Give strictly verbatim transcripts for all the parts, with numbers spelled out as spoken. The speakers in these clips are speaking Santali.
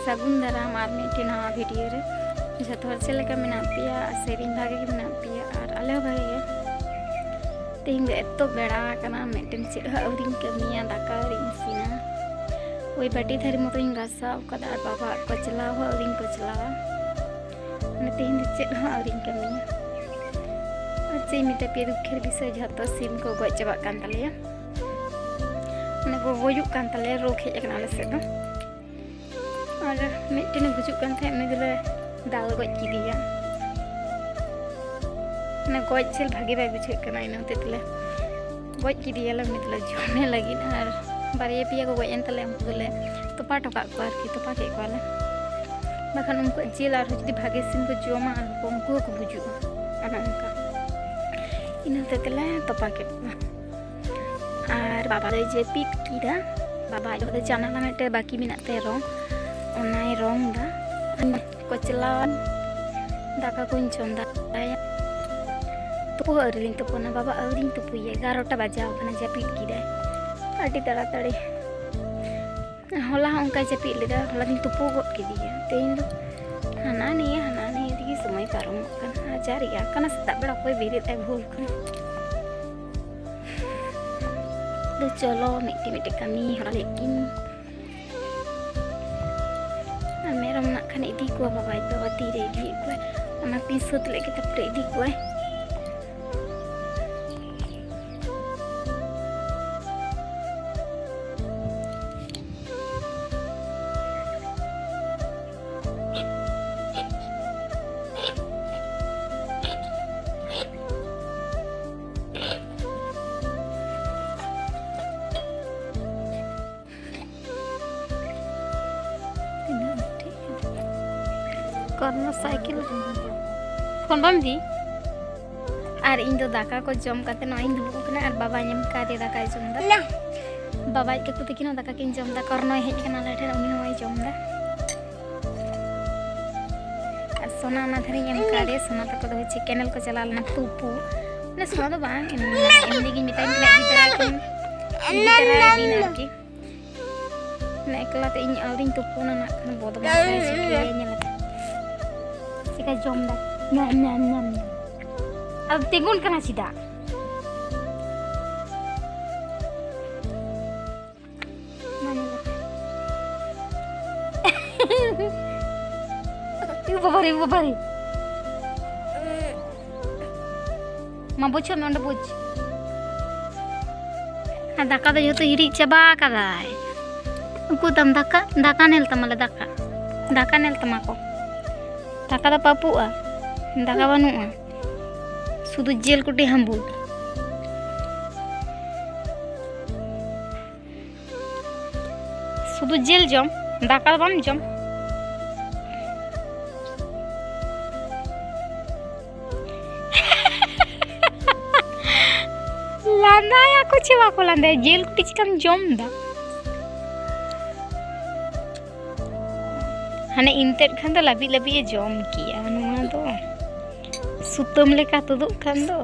ᱥᱟᱹᱜᱩᱱ ᱫᱟᱨᱟᱢ ᱟᱨ ᱢᱤᱫᱴᱮᱱ ᱱᱟᱣᱟ ᱵᱷᱤᱰᱤᱭᱳ ᱨᱮ᱾ ᱡᱚᱛᱚ ᱦᱚᱲ ᱪᱮᱫ ᱞᱮᱠᱟ ᱢᱮᱱᱟᱜ ᱯᱮᱭᱟ? ᱟᱥᱟᱭᱟᱹᱧ ᱵᱷᱟᱜᱮ ᱜᱮ ᱢᱮᱱᱟᱜ ᱯᱮᱭᱟ ᱟᱨ ᱟᱞᱮ ᱦᱚᱸ ᱵᱷᱟᱜᱮ ᱜᱮ᱾ ᱛᱮᱦᱮᱧ ᱫᱚ ᱮᱛᱚ ᱵᱮᱲᱟ ᱟᱠᱟᱱᱟ, ᱢᱤᱫᱴᱮᱱ ᱪᱮᱫ ᱦᱚᱸ ᱟᱹᱣᱨᱤᱧ ᱠᱟᱹᱢᱤᱭᱟ, ᱫᱟᱠᱟ ᱟᱹᱣᱨᱤᱧ ᱤᱥᱤᱱᱟ᱾ ᱳᱭ ᱵᱟᱹᱴᱤ ᱛᱷᱟᱹᱨᱤ ᱢᱚᱛᱚᱧ ᱜᱟᱥᱟᱣ ᱠᱟᱫᱟ ᱟᱨ ᱵᱟᱵᱟᱣᱟᱜ ᱠᱚᱪᱞᱟᱣ ᱦᱚᱸ ᱟᱹᱣᱨᱤᱧ ᱠᱚᱪᱞᱟᱣᱟ᱾ ᱢᱟᱱᱮ ᱛᱮᱦᱮᱧ ᱫᱚ ᱪᱮᱫ ᱦᱚᱸ ᱟᱹᱣᱨᱤᱧ ᱠᱟᱹᱢᱤᱭᱟ᱾ ᱟᱨ ᱪᱮᱫ ᱤᱧ ᱢᱮᱛᱟ ᱯᱮᱭᱟ, ᱫᱩᱠᱷᱮᱨ ᱵᱤᱥᱚᱭ ᱡᱷᱚᱛᱚ ᱥᱤᱢ ᱠᱚ ᱜᱚᱡ ᱪᱟᱵᱟᱜ ᱠᱟᱱ ᱛᱟᱞᱮᱭᱟ᱾ ᱢᱟᱱᱮ ᱠᱚ ᱜᱩᱡᱩᱜ ᱠᱟᱱ ᱛᱟᱞᱮᱭᱟ, ᱨᱳᱜᱽ ᱦᱮᱡ ᱟᱠᱟᱱᱟ ᱟᱞᱮ ᱥᱮᱫ ᱫᱚ᱾ ᱟᱨ ᱢᱤᱫᱴᱮᱱᱮ ᱜᱩᱡᱩᱜ ᱠᱟᱱ ᱛᱟᱦᱮᱸᱫ, ᱩᱱᱤ ᱫᱚᱞᱮ ᱫᱟᱞ ᱜᱚᱡ ᱠᱮᱫᱮᱭᱟ᱾ ᱢᱟᱱᱮ ᱜᱚᱡ ᱥᱮ ᱵᱷᱟᱜᱮ ᱵᱟᱭ ᱵᱩᱡᱷᱟᱹᱜ ᱠᱟᱱᱟ, ᱤᱱᱟᱹ ᱦᱚᱛᱮᱡ ᱛᱮᱞᱮ ᱜᱚᱡ ᱠᱮᱫᱮᱭᱟᱞᱮ᱾ ᱩᱱᱤ ᱫᱚᱞᱮ ᱡᱚᱢᱮ ᱞᱟᱹᱜᱤᱫ, ᱟᱨ ᱵᱟᱨᱭᱟ ᱯᱮᱭᱟ ᱠᱚ ᱜᱚᱡ ᱮᱱ ᱛᱟᱞᱮᱭᱟ, ᱩᱱᱠᱩ ᱫᱚᱞᱮ ᱛᱚᱯᱟ ᱦᱚᱴᱚ ᱠᱟᱜ ᱠᱚᱣᱟ ᱟᱨᱠᱤ, ᱛᱚᱯᱟ ᱠᱮᱫ ᱠᱚᱣᱟᱞᱮ᱾ ᱵᱟᱠᱷᱟᱱ ᱩᱱᱠᱩᱣᱟᱜ ᱡᱤᱞ ᱟᱨᱦᱚᱸ ᱡᱩᱫᱤ ᱵᱷᱟᱜᱮ ᱥᱤᱢ ᱠᱚ ᱡᱚᱢᱟ, ᱟᱨᱦᱚᱸ ᱠᱚ, ᱩᱱᱠᱩ ᱦᱚᱸᱠᱚ ᱜᱩᱡᱩᱜᱼᱟ, ᱚᱱᱮ ᱚᱱᱠᱟ᱾ ᱤᱱᱟᱹ ᱦᱚᱛᱮᱡ ᱛᱮᱞᱮ ᱛᱚᱯᱟ ᱠᱮᱫ ᱠᱚᱣᱟ᱾ ᱟᱨ ᱵᱟᱵᱟ ᱫᱚᱭ ᱡᱟᱹᱯᱤᱫ ᱠᱮᱫᱟ᱾ ᱵᱟᱵᱟ ᱟᱡ ᱫᱚ ᱡᱟᱱᱟᱞᱟ ᱢᱤᱫᱴᱮᱱ ᱵᱟᱹᱠᱤ ᱢᱮᱱᱟᱜ ᱛᱟᱭᱟ ᱨᱚᱝ, ᱚᱱᱟᱭ ᱨᱚᱝ ᱫᱟ᱾ ᱠᱚᱪᱞᱟᱣ ᱫᱟᱠᱟ ᱠᱚᱧ ᱪᱚᱸᱫᱟᱭᱟ᱾ ᱛᱩᱯᱩ ᱦᱚᱸ ᱟᱹᱣᱨᱤ ᱞᱤᱧ ᱛᱩᱯᱩᱱᱟ, ᱵᱟᱵᱟ ᱟᱹᱣᱨᱤᱧ ᱛᱩᱯᱩᱭᱟ, ᱮᱜᱟᱨᱚᱴᱟ ᱵᱟᱡᱟᱣ ᱠᱟᱱᱟ, ᱡᱟᱹᱯᱤᱫ ᱠᱮᱫᱟᱭ ᱟᱹᱰᱤ ᱛᱟᱲᱟᱛᱟᱲᱤ᱾ ᱦᱚᱞᱟ ᱦᱚᱸ ᱚᱱᱠᱟᱭ ᱡᱟᱹᱯᱤᱫ ᱞᱮᱫᱟ, ᱦᱚᱞᱟ ᱫᱚᱧ ᱛᱩᱯᱩ ᱜᱚᱫ ᱠᱮᱫᱮᱭᱟ᱾ ᱛᱮᱦᱮᱧ ᱫᱚ ᱦᱟᱱᱟ ᱱᱤᱭᱟᱹ ᱦᱟᱱᱟ ᱱᱤᱭᱟᱹ ᱛᱮᱜᱮ ᱥᱚᱢᱚᱭ ᱯᱟᱨᱚᱢᱚᱜ ᱠᱟᱱᱟ᱾ ᱟᱨ ᱡᱟ ᱨᱮᱭᱟᱲ ᱠᱟᱱᱟ, ᱥᱮᱛᱟᱜ ᱵᱮᱲᱟ ᱚᱠᱚᱭ ᱵᱮᱨᱮᱫ ᱟᱭ ᱵᱷᱳᱨ ᱠᱷᱚᱱ᱾ ᱫᱚ ᱪᱚᱞᱚ ᱢᱤᱫᱴᱮᱡ ᱢᱤᱫᱴᱮᱡ ᱠᱟᱹᱢᱤ ᱦᱚᱨᱟ ᱞᱮᱫ ᱜᱤᱧ᱾ ᱟᱨ ᱢᱮᱨᱚᱢ ᱱᱟᱜ ᱠᱷᱟᱱ ᱤᱫᱤ ᱠᱚᱣᱟ ᱵᱟᱵᱟᱭ, ᱵᱟᱵᱟ ᱛᱤᱨᱮ ᱤᱫᱤᱭᱮᱫ ᱠᱚᱣᱟᱭ, ᱚᱱᱟ ᱠᱚᱧ ᱥᱟᱹᱛ ᱞᱮᱫ ᱜᱮ ᱛᱟᱨᱯᱚᱨᱮ ᱤᱫᱤ ᱠᱚᱣᱟᱭ᱾ ᱛᱤᱱᱟᱹᱜ ᱴᱷᱤᱠ᱾ ᱠᱚᱨᱱᱚ ᱥᱟᱭᱠᱮᱞ᱾ ᱯᱷᱳᱱ ᱵᱟᱢ ᱤᱫᱤ? ᱟᱨ ᱤᱧ ᱫᱚ ᱫᱟᱠᱟ ᱠᱚ ᱡᱚᱢ ᱠᱟᱛᱮ ᱱᱚᱜᱼᱚᱭ ᱤᱧ ᱫᱩᱲᱩᱵ ᱠᱟᱱᱟ ᱟᱨ ᱵᱟᱵᱟᱧ ᱮᱢ ᱠᱟᱫᱮᱭᱟ ᱫᱟᱠᱟᱭ ᱡᱚᱢ ᱫᱟ᱾ ᱵᱟᱵᱟ ᱟᱡ ᱠᱟᱠᱩ ᱛᱟᱹᱠᱤᱱ ᱦᱚᱸ ᱫᱟᱠᱟ ᱠᱤᱱ ᱡᱚᱢ ᱫᱟ᱾ ᱠᱚᱨᱱᱚᱭ ᱦᱮᱡ ᱠᱟᱱᱟ ᱟᱞᱮ ᱴᱷᱮᱱ, ᱩᱱᱤ ᱦᱚᱸᱭ ᱡᱚᱢ ᱫᱟ᱾ ᱟᱨ ᱥᱳᱱᱟ ᱚᱱᱟ ᱫᱷᱟᱨᱮᱧ ᱮᱢ ᱠᱟᱫᱮᱭᱟ᱾ ᱥᱳᱱᱟ ᱛᱟᱠᱚ ᱫᱚ ᱦᱚᱪᱪᱷᱮ ᱠᱮᱱᱮᱞ ᱠᱚ ᱪᱟᱞᱟᱣ ᱞᱮᱱᱟ ᱛᱩᱯᱩ᱾ ᱢᱟᱱᱮ ᱥᱳᱱᱟ ᱫᱚ ᱵᱟᱝ, ᱮᱢᱱᱤ, ᱮᱢᱱᱤ ᱜᱤᱧ ᱢᱮᱛᱟᱭ ᱠᱟᱱᱟ ᱤᱫᱤ ᱛᱟᱨᱟ ᱠᱤᱱ, ᱤᱫᱤ ᱛᱟᱨᱟ ᱵᱤᱱ ᱟᱨᱠᱤ᱾ ᱮᱠᱞᱟ ᱛᱮ ᱤᱧ ᱟᱹᱣᱨᱤᱧ ᱛᱩᱯᱩᱱᱟ, ᱱᱟᱜ ᱠᱷᱟᱱ ᱵᱚᱫᱢᱟᱥ ᱫᱟᱭ, ᱪᱤᱠᱟᱹᱭᱟ ᱧᱮᱞ ᱯᱮ᱾ ᱪᱤᱠᱟ ᱡᱚᱢ ᱫᱟ, ᱧᱟᱢ, ᱧᱟᱢ, ᱧᱟᱢ, ᱧᱟᱢ᱾ ᱟᱫᱚ ᱛᱤᱸᱜᱩᱱ ᱠᱟᱱᱟ ᱪᱮᱫᱟᱜ? ᱢᱟ ᱧᱮᱞ ᱯᱮ᱾ ᱤᱭᱩ ᱵᱟᱵᱟ ᱨᱮ, ᱤᱭᱩ ᱵᱟᱵᱟ ᱨᱮ᱾ ᱢᱟ ᱵᱩᱡᱷᱟᱹᱣ ᱢᱮ, ᱚᱸᱰᱮ ᱵᱩᱡᱽ᱾ ᱟᱨ ᱫᱟᱠᱟ ᱫᱚ ᱡᱚᱛᱚ ᱦᱤᱨᱤᱡ ᱪᱟᱵᱟ ᱠᱟᱫᱟᱭ᱾ ᱩᱠᱩ ᱛᱟᱢ ᱫᱟᱠᱟ? ᱫᱟᱠᱟ ᱧᱮᱞ ᱛᱟᱢᱟᱞᱮ, ᱫᱟᱠᱟ᱾ ᱫᱟᱠᱟ ᱧᱮᱞ ᱛᱟᱢᱟ ᱠᱚ᱾ ᱫᱟᱠᱟ ᱫᱚ ᱯᱟᱹᱯᱩᱜᱼᱟ, ᱫᱟᱠᱟ ᱵᱟᱹᱱᱩᱜᱼᱟ᱾ ᱥᱩᱫᱷᱩ ᱡᱤᱞ ᱠᱩᱴᱤ ᱦᱟᱸᱵᱩᱲ᱾ ᱥᱩᱫᱷᱩ ᱡᱤᱞ ᱡᱚᱢ, ᱫᱟᱠᱟ ᱫᱚ ᱵᱟᱢ ᱡᱚᱢ᱾ ᱞᱟᱸᱫᱟᱭᱟᱠᱚ ᱪᱮ ᱵᱟᱠᱚ ᱞᱟᱸᱫᱟᱭᱟ? ᱡᱤᱞ ᱠᱩᱴᱤ ᱪᱤᱠᱟᱢ ᱡᱚᱢ ᱫᱟ? ᱦᱟᱱᱮ ᱤᱧ ᱛᱮᱫ ᱠᱷᱟᱱ ᱫᱚ ᱞᱟᱹᱵᱤᱫ ᱞᱟᱹᱵᱤᱫ ᱮ ᱡᱚᱢ ᱠᱮᱭᱟ᱾ ᱱᱚᱣᱟ ᱫᱚ ᱥᱩᱛᱟᱹᱢ ᱞᱮᱠᱟ ᱛᱩᱫᱩᱜ ᱠᱟᱱ ᱫᱚ᱾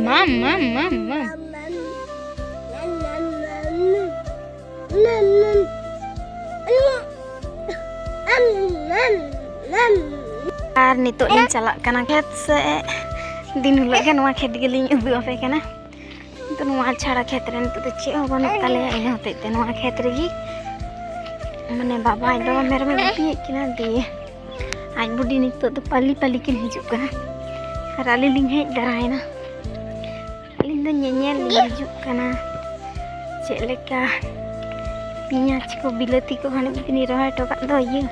ᱢᱟᱢ, ᱢᱟᱢ, ᱢᱟᱢ, ᱢᱟᱢ᱾ ᱟᱨ ᱱᱤᱛᱚᱜ ᱞᱤᱧ ᱪᱟᱞᱟᱜ ᱠᱟᱱᱟ ᱠᱷᱮᱛ ᱥᱮᱫ᱾ ᱫᱤᱱ ᱦᱤᱞᱳᱜ ᱜᱮ ᱱᱚᱣᱟ ᱠᱷᱮᱛ ᱜᱮᱞᱤᱧ ᱩᱫᱩᱜ ᱟᱯᱮ ᱠᱟᱱᱟ᱾ ᱱᱤᱛᱚᱜ ᱱᱚᱣᱟ ᱪᱷᱟᱲᱟ ᱠᱷᱮᱛ ᱨᱮ ᱱᱤᱛᱚᱜ ᱫᱚ ᱪᱮᱫ ᱦᱚᱸ ᱵᱟᱹᱱᱩᱜ ᱛᱟᱞᱮᱭᱟ, ᱤᱱᱟᱹ ᱦᱚᱛᱮᱡ ᱛᱮ ᱱᱚᱣᱟ ᱠᱷᱮᱛ ᱨᱮᱜᱮ ᱢᱟᱱᱮ ᱵᱟᱵᱟ ᱟᱡ ᱵᱟᱵᱟ ᱢᱮᱨᱚᱢᱮ ᱜᱩᱯᱤᱭᱮᱫ ᱠᱤᱱᱟ, ᱫᱤᱭᱮ ᱟᱡ ᱵᱩᱰᱤ ᱱᱤᱛᱚᱜ ᱫᱚ ᱯᱟᱞᱤ ᱯᱟᱞᱤ ᱠᱤᱱ ᱦᱤᱡᱩᱜ ᱠᱟᱱᱟ᱾ ᱟᱨ ᱟᱹᱞᱤᱧ ᱞᱤᱧ ᱦᱮᱡ ᱫᱟᱨᱟᱭᱮᱱᱟ᱾ ᱟᱹᱞᱤᱧ ᱫᱚ ᱧᱮᱧᱮᱞ ᱞᱤᱧ ᱦᱤᱡᱩᱜ ᱠᱟᱱᱟ, ᱪᱮᱫ ᱞᱮᱠᱟ ᱯᱮᱸᱭᱟᱡᱽ ᱠᱚ, ᱵᱤᱞᱟᱹᱛᱤ ᱠᱚ ᱦᱟᱸᱰᱮ ᱢᱤᱫ ᱫᱤᱱᱤᱧ ᱨᱚᱦᱚᱭ ᱦᱚᱴᱚ ᱠᱟᱜ ᱫᱚ, ᱤᱭᱟᱹ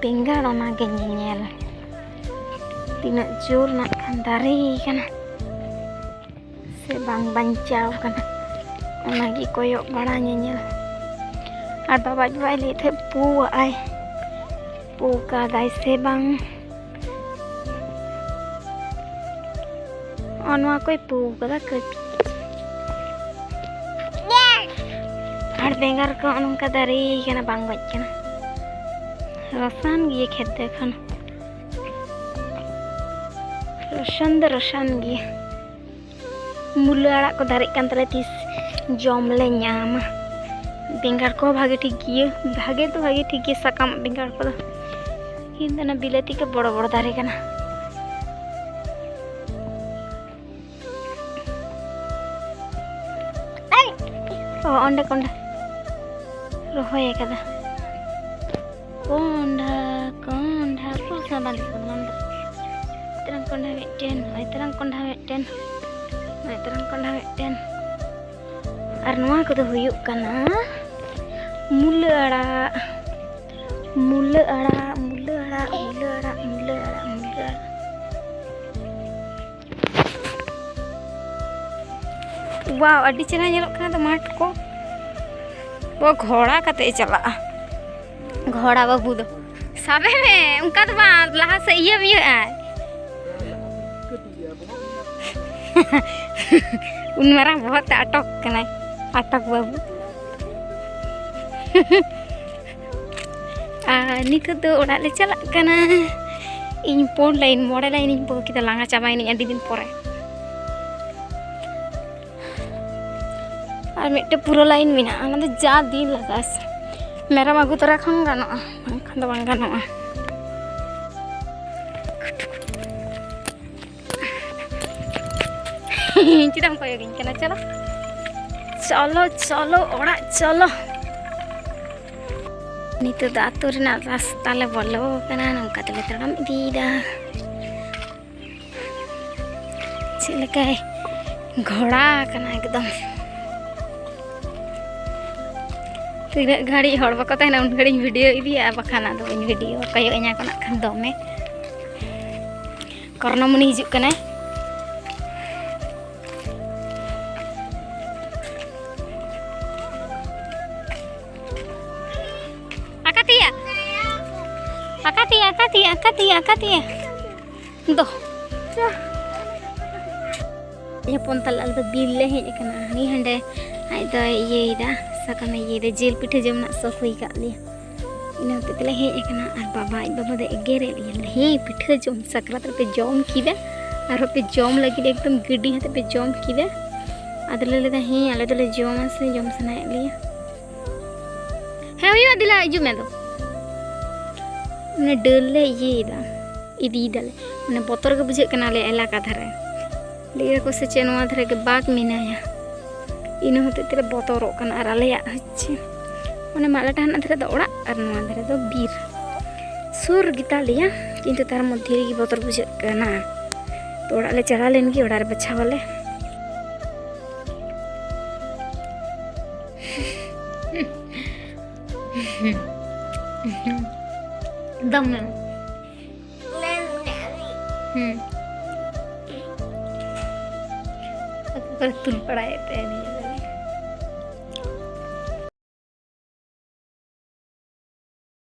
ᱵᱮᱸᱜᱟᱲ, ᱚᱱᱟᱜᱮ ᱧᱮᱧᱮᱞ᱾ ᱛᱤᱱᱟᱹᱜ ᱡᱳᱨ ᱱᱟᱜ ᱠᱷᱟᱱ ᱫᱟᱨᱮ ᱠᱟᱱᱟ ᱥᱮ ᱵᱟᱝ ᱵᱟᱧᱪᱟᱣ ᱠᱟᱱᱟ, ᱚᱱᱟᱜᱮ ᱠᱚᱭᱚᱜ ᱵᱟᱲᱟ ᱧᱮᱧᱮᱞ᱾ ᱟᱨ ᱵᱟᱵᱟ ᱟᱡ ᱵᱟᱵᱟᱭ ᱞᱟᱹᱭᱮᱫ ᱛᱟᱦᱮᱸᱫ ᱯᱩᱣᱟᱜᱼᱟᱭ, ᱯᱩ ᱠᱟᱫᱟᱭ ᱥᱮ ᱵᱟᱝ᱾ ᱚ, ᱱᱚᱣᱟ ᱠᱚᱭ ᱯᱩ ᱠᱟᱫᱟ ᱠᱟᱹᱴᱤᱡ᱾ ᱟᱨ ᱵᱮᱸᱜᱟᱲ ᱠᱚ ᱱᱚᱝᱠᱟ ᱫᱟᱨᱮ ᱠᱟᱱᱟ, ᱵᱟᱝ ᱜᱚᱡ ᱠᱟᱱᱟ᱾ ᱨᱚᱥᱟᱱ ᱜᱮᱭᱟ ᱠᱷᱮᱛ ᱫᱚ ᱮᱠᱷᱚᱱ᱾ ᱨᱚᱥᱟᱱ ᱫᱚ ᱨᱚᱥᱟᱱ ᱜᱮᱭᱟ᱾ ᱢᱩᱞᱟᱹ ᱟᱲᱟᱜ ᱠᱚ ᱫᱟᱨᱮᱜ ᱠᱟᱱ ᱛᱟᱞᱮ ᱛᱤᱥ᱾ ᱡᱚᱢ ᱞᱮ ᱧᱟᱢᱟ᱾ ᱵᱮᱸᱜᱟᱲ ᱠᱚᱦᱚᱸ ᱵᱷᱟᱜᱮ ᱴᱷᱤᱠ ᱜᱮᱭᱟ, ᱵᱷᱟᱜᱮ ᱫᱚ ᱵᱷᱟᱜᱮ ᱴᱷᱤᱠ ᱜᱮᱭᱟ ᱥᱟᱠᱟᱢ ᱵᱮᱸᱜᱟᱲ ᱠᱚᱫᱚ, ᱠᱤᱱᱛᱩ ᱚᱱᱟ ᱵᱤᱞᱟᱹᱛᱤ ᱠᱚ ᱵᱚᱲᱚ ᱵᱚᱲᱚ ᱫᱟᱨᱮ ᱠᱟᱱᱟ᱾ ᱚ, ᱚᱸᱰᱮ ᱠᱚᱸᱰᱷᱟ ᱨᱚᱦᱚᱭ ᱟᱠᱟᱫᱟ᱾ ᱠᱚᱸᱰᱷᱟ, ᱠᱚᱸᱰᱷᱟ, ᱯᱩᱥ ᱦᱚᱸ ᱵᱟᱝ ᱫᱤᱥᱟᱹᱜ ᱠᱟᱱᱟ᱾ ᱛᱮᱨᱟᱝ ᱠᱚᱸᱰᱷᱟ ᱢᱤᱫᱴᱮᱱ, ᱦᱚᱭ ᱛᱮᱨᱟᱝ ᱠᱚᱸᱰᱷᱟ ᱢᱤᱫᱴᱮᱱ, ᱦᱚᱭ ᱛᱮᱨᱟᱝ ᱠᱚᱸᱰᱷᱟ ᱢᱤᱫᱴᱮᱱ᱾ ᱟᱨ ᱱᱚᱣᱟ ᱠᱚᱫᱚ ᱦᱩᱭᱩᱜ ᱠᱟᱱᱟ ᱢᱩᱞᱟᱹ ᱟᱲᱟᱜ, ᱢᱩᱞᱟᱹ ᱟᱲᱟᱜ, ᱢᱩᱞᱟᱹ ᱟᱲᱟᱜ, ᱢᱩᱞᱟᱹ ᱟᱲᱟᱜ, ᱢᱩᱞᱟᱹ ᱟᱲᱟᱜ, ᱢᱩᱞᱟᱹ ᱟᱲᱟᱜ᱾ ᱣᱟᱣ, ᱟᱹᱰᱤ ᱪᱮᱦᱨᱟ ᱧᱮᱞᱚᱜ ᱠᱟᱱᱟ ᱛᱚ ᱢᱟᱴᱷ ᱠᱚ᱾ ᱚ, ᱜᱷᱚᱲᱟ ᱠᱟᱛᱮ ᱮ ᱪᱟᱞᱟᱜᱼᱟ᱾ ᱜᱷᱚᱲᱟ ᱵᱟᱹᱵᱩ ᱫᱚ ᱥᱟᱵᱮ ᱢᱮ, ᱚᱱᱠᱟ ᱫᱚ ᱵᱟᱝ, ᱞᱟᱦᱟ ᱥᱮᱫ ᱤᱭᱟᱹ ᱤᱭᱟᱹᱜ ᱟᱭ᱾ ᱩᱱ ᱢᱟᱨᱟᱝ ᱵᱚᱦᱚᱜ ᱛᱮ ᱟᱴᱚᱠ ᱠᱟᱱᱟᱭ, ᱟᱴᱚᱠ ᱵᱟᱹᱵᱩ᱾ ᱟᱨ ᱱᱤᱛᱚᱜ ᱫᱚ ᱚᱲᱟᱜ ᱞᱮ ᱪᱟᱞᱟᱜ ᱠᱟᱱᱟ᱾ ᱤᱧ ᱯᱩᱱ ᱞᱟᱭᱤᱱ, ᱢᱚᱬᱮ ᱞᱟᱭᱤᱱ ᱤᱧ ᱯᱩ ᱠᱮᱫᱟ, ᱞᱟᱸᱜᱟ ᱪᱟᱵᱟᱭᱮᱱᱟᱹᱧ ᱟᱹᱰᱤ ᱫᱤᱱ ᱯᱚᱨᱮ᱾ ᱟᱨ ᱢᱤᱫᱴᱮᱱ ᱯᱩᱨᱟᱹ ᱞᱟᱭᱤᱱ ᱢᱮᱱᱟᱜᱼᱟ, ᱚᱱᱟ ᱫᱚ ᱡᱟ ᱫᱤᱱ ᱞᱟᱜᱟᱜᱼᱟ ᱥᱮ᱾ ᱢᱮᱨᱚᱢ ᱟᱹᱜᱩ ᱛᱚᱨᱟ ᱠᱷᱚᱱ ᱜᱟᱱᱚᱜᱼᱟ, ᱵᱟᱝᱠᱷᱟᱱ ᱫᱚ ᱵᱟᱝ ᱜᱟᱱᱚᱜᱼᱟ᱾ ᱪᱮᱫᱟᱜ ᱮᱢ ᱠᱚᱭᱚᱜᱤᱧ ᱠᱟᱱᱟ? ᱪᱚᱞᱚ, ᱪᱚᱞᱚ, ᱪᱚᱞᱚ, ᱚᱲᱟᱜ ᱪᱚᱞᱚ᱾ ᱱᱤᱛᱚᱜ ᱫᱚ ᱟᱹᱛᱩ ᱨᱮᱱᱟᱜ ᱨᱟᱥᱛᱟ ᱞᱮ ᱵᱚᱞᱚ ᱟᱠᱟᱱᱟ, ᱱᱚᱝᱠᱟ ᱛᱮᱞᱮ ᱛᱟᱲᱟᱢ ᱤᱫᱤᱭᱮᱫᱟ᱾ ᱪᱮᱫ ᱞᱮᱠᱟᱭ ᱜᱷᱚᱲᱟ ᱟᱠᱟᱱᱟ ᱮᱠᱫᱚᱢ᱾ ᱛᱤᱱᱟᱹᱜ ᱜᱷᱟᱹᱲᱤᱡ ᱦᱚᱲ ᱵᱟᱠᱚ ᱛᱟᱦᱮᱱᱟ, ᱩᱱ ᱜᱷᱟᱹᱲᱤᱡ ᱤᱧ ᱵᱷᱤᱰᱤᱭᱳ ᱤᱫᱤᱭᱟ, ᱟᱨ ᱵᱟᱠᱷᱟᱱ ᱟᱫᱚ ᱵᱟᱹᱧ ᱵᱷᱤᱰᱤᱭᱳ᱾ ᱠᱚᱭᱚᱜ ᱤᱧᱟ ᱠᱚ ᱱᱟᱜ ᱠᱷᱟᱱ ᱫᱚᱢᱮ᱾ ᱠᱚᱨᱱᱚᱢᱩᱱᱤ ᱦᱤᱡᱩᱜ ᱠᱟᱱᱟᱭ᱾ ᱟᱠᱟᱛᱮᱭᱟ? ᱟᱠᱟᱛᱮᱭᱟ, ᱟᱠᱟᱛᱮᱭᱟ, ᱟᱠᱟᱛᱮᱭᱟ, ᱟᱠᱟᱛᱮᱭᱟ? ᱫᱚ᱾ ᱦᱚᱯᱚᱱ ᱛᱟᱞᱮ, ᱟᱞᱮ ᱫᱚ ᱵᱤᱨ ᱞᱮ ᱦᱮᱡ ᱟᱠᱟᱱᱟ᱾ ᱦᱟᱹᱱᱤ ᱦᱟᱸᱰᱮ ᱟᱡ ᱫᱚᱭ ᱤᱭᱟᱹᱭᱮᱫᱟ, ᱥᱟᱠᱟᱢᱮ ᱤᱭᱟᱹᱭᱮᱫᱟ᱾ ᱡᱤᱞ ᱯᱤᱴᱷᱟᱹ ᱡᱚᱢ ᱨᱮᱱᱟᱜ ᱥᱚᱠ ᱦᱩᱭ ᱟᱠᱟᱫ ᱞᱮᱭᱟ, ᱤᱱᱟᱹ ᱦᱚᱛᱮᱡ ᱛᱮᱞᱮ ᱦᱮᱡ ᱟᱠᱟᱱᱟ᱾ ᱟᱨ ᱵᱟᱵᱟ, ᱟᱡ ᱵᱟᱵᱟ ᱫᱚ ᱮᱜᱮᱨᱮᱫ ᱞᱮᱭᱟ, "ᱦᱮᱸ, ᱯᱤᱴᱷᱟᱹ ᱡᱚᱢ, ᱥᱟᱠᱨᱟᱛ ᱨᱮᱯᱮ ᱡᱚᱢ ᱠᱮᱫᱟ, ᱟᱨᱦᱚᱸ ᱯᱮ ᱡᱚᱢ ᱞᱟᱹᱜᱤᱫ, ᱮᱠᱫᱚᱢ ᱜᱤᱰᱤ ᱦᱟᱛᱮ ᱯᱮ ᱡᱚᱢ ᱠᱮᱫᱟ?" ᱟᱫᱚ ᱞᱮ ᱞᱟᱹᱭᱫᱟ, ᱦᱮᱸ, ᱟᱞᱮ ᱫᱚᱞᱮ ᱡᱚᱢᱟ ᱥᱮ ᱡᱚᱢ ᱥᱟᱱᱟᱭᱮᱫ ᱞᱮᱭᱟ᱾ ᱦᱮᱸ, ᱦᱩᱭᱩᱜᱼᱟ, ᱫᱮᱞᱟ, ᱦᱤᱡᱩᱜ ᱢᱮ ᱟᱫᱚ᱾ ᱢᱟᱱᱮ ᱰᱟᱹᱞ ᱞᱮ ᱤᱭᱟᱹᱭᱮᱫᱟ, ᱤᱫᱤᱭᱮᱫᱟᱞᱮ᱾ ᱢᱟᱱᱮ ᱵᱚᱛᱚᱨ ᱜᱮ ᱵᱩᱡᱷᱟᱹᱜ ᱠᱟᱱᱟ ᱟᱞᱮ ᱮᱞᱟᱠᱟ ᱫᱷᱟᱨᱮ᱾ ᱞᱟᱹᱭ ᱟᱠᱚ ᱥᱮ ᱪᱮᱫ ᱱᱚᱣᱟ ᱫᱷᱟᱨᱮ ᱜᱮ ᱵᱟᱜᱽ ᱢᱮᱱᱟᱭᱟ, ᱤᱱᱟᱹ ᱦᱚᱛᱮᱡ ᱛᱮᱞᱮ ᱵᱚᱛᱚᱨᱚᱜ ᱠᱟᱱᱟ᱾ ᱟᱨ ᱟᱞᱮᱭᱟᱜ ᱦᱚᱪᱪᱷᱮ, ᱢᱟᱱᱮ ᱢᱟᱞᱟ ᱴᱟᱦᱟᱱᱟ ᱫᱷᱟᱨᱮ ᱫᱚ ᱚᱲᱟᱜ ᱟᱨ ᱱᱚᱣᱟ ᱫᱷᱟᱨᱮ ᱫᱚ ᱵᱤᱨ᱾ ᱥᱩᱨ ᱜᱮᱛᱟ ᱞᱮᱭᱟ, ᱠᱤᱱᱛᱩ ᱛᱟᱨ ᱢᱚᱫᱽᱫᱷᱮ ᱨᱮᱜᱮ ᱵᱚᱛᱚᱨ ᱵᱩᱡᱷᱟᱹᱜ ᱠᱟᱱᱟ᱾ ᱛᱚ ᱚᱲᱟᱜ ᱞᱮ ᱪᱟᱞᱟᱣ ᱞᱮᱱ ᱜᱮ, ᱚᱲᱟᱜ ᱨᱮ ᱵᱟᱪᱷᱟᱣᱟᱞᱮ᱾ ᱫᱚᱢᱮ᱾ ᱦᱩᱸ᱾ ᱚᱠᱟ ᱠᱚᱨᱮ ᱛᱩᱞ ᱯᱟᱲᱟᱭᱮᱫ ᱛᱟᱦᱮᱱᱤᱧ᱾